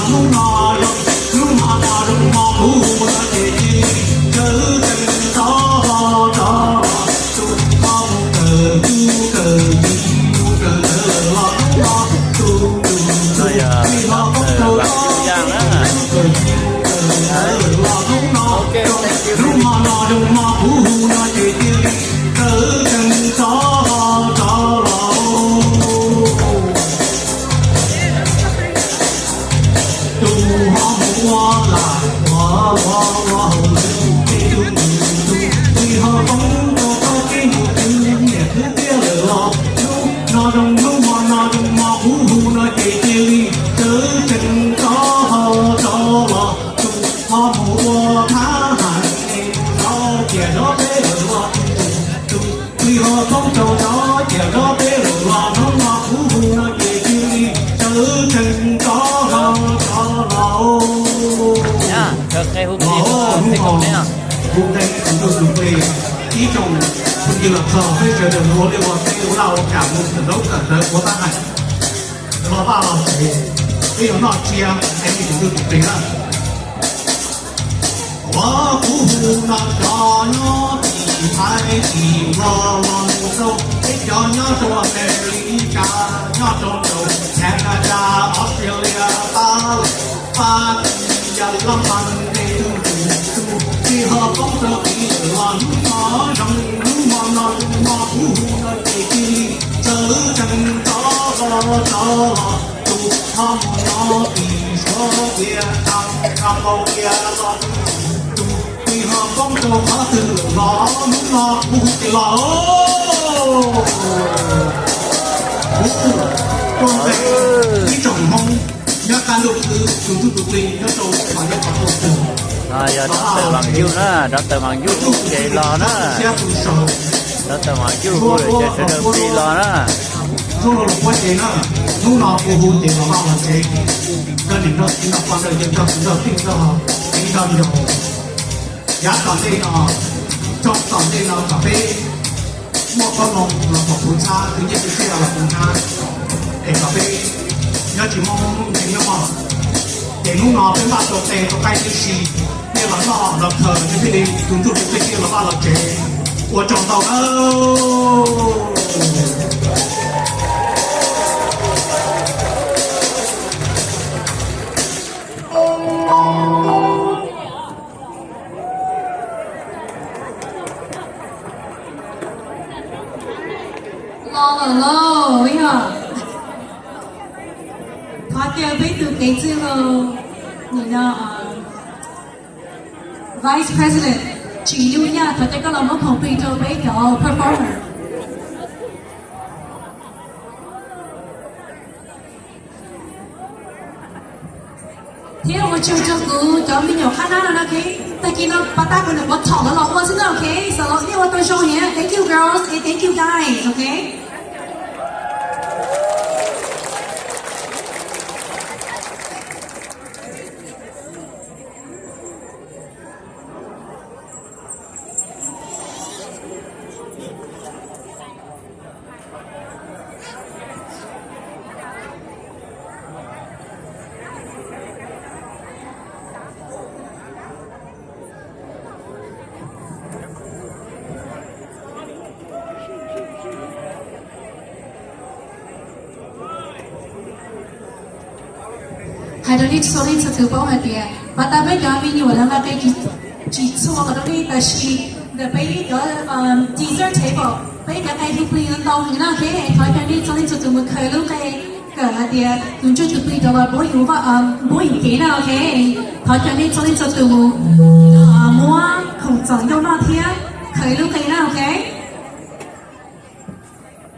Hnub no yog cov ntawm Vam Yug Yaj na. Ok, thank you. Hnub no kuv hu tus plig, ib tsoom phooj ywg los txog peb sawv daws ua liaj ua teb ua laj ua kam mus kawm ntaub kawm ntawv ua tab hais, los vaj los tsev, peb yuav noj tsiab es tus ntsuj tus plig na. Uas kuv hu no cov nyob tim Thaib tim Nplog los mus rau peb cov nyob rau Amelikas, nyob rau rau Canada, Australia, Pab Pab Kis, Yas Laj Mas, Ntev Tus, Tus Tub, tsis ho poob rau tim lawm los hnub no zoo, hnub no no hnub no kuv hu no ces cia li sawv tsees rov los rov los tus ho mus no tim Suav tias Kam, Kam Npau tias los tus tsis ho poob rau qhov twg lawm los hnub no kuv hu ces los. Kuv hu tuaj ntawm ib tsoom Hmoob nyob qab ntuj khwb, tus ntsuj tus plig nyob rau qhov nyob qhov tuaj twg. No yog rov tawm Vam Yug na, rov tawm Vam Yug hu ces los na. Rov tawm Vam Yug hu lawm ces sawv daws plig los na. Hnub no kuv hu ces los vaj los tsev, nrog niam nrog txiv nrog pog nrog yawg nrog kwv nrog tij nrog txiv nrog nraug. Yav tom ntej no, tso tom ntej no kom peb muaj qoob loo los kom puv txhab, kwv nyiaj kwv txiaj los puv txhab, es kom peb nyob tsis muaj hnub nkees nyob mog. Ces hnub no peb npaj tau tes tau qaib tib si, nej los noj los khaws, nej thiaj li tus ntsuj tus plig thiaj los vaj los tsev. Ua tsaug ntau nawb. Los lawm lauj, ib yam. Thov caw peb tus kev txwj laug, nim no Vice President Tsim Nyuj Yaj, thov caw koj los muab khoom plig rau peb cov performer. Thiab ua tsaug rau kuv cov me nyuam qab nab no na, tag kis no pas tab kuv niam quav thom lawv los ua xwb na, ok. Xav los nej ua tau zoo heev, thank you girls and thank you guys, ok. Hais rau nej txhua leej txhua tus paub hais tias pas tab peb cov me nyuam lawv nqa qe tsis txhua rau nej, tab sis ntawm peb cov dessert table peb cov qe hu plig ntau heev no, ok. Thov caw nej txhua leej txhua tus mus khaws lub qe kawm hais tias tus ntsuj tus plig rov los npuab yus kev na, ok. Thov caw nej txhua leej txhua tus mus muab khoom txom ncauj noj thiab khaws lub qe na, ok.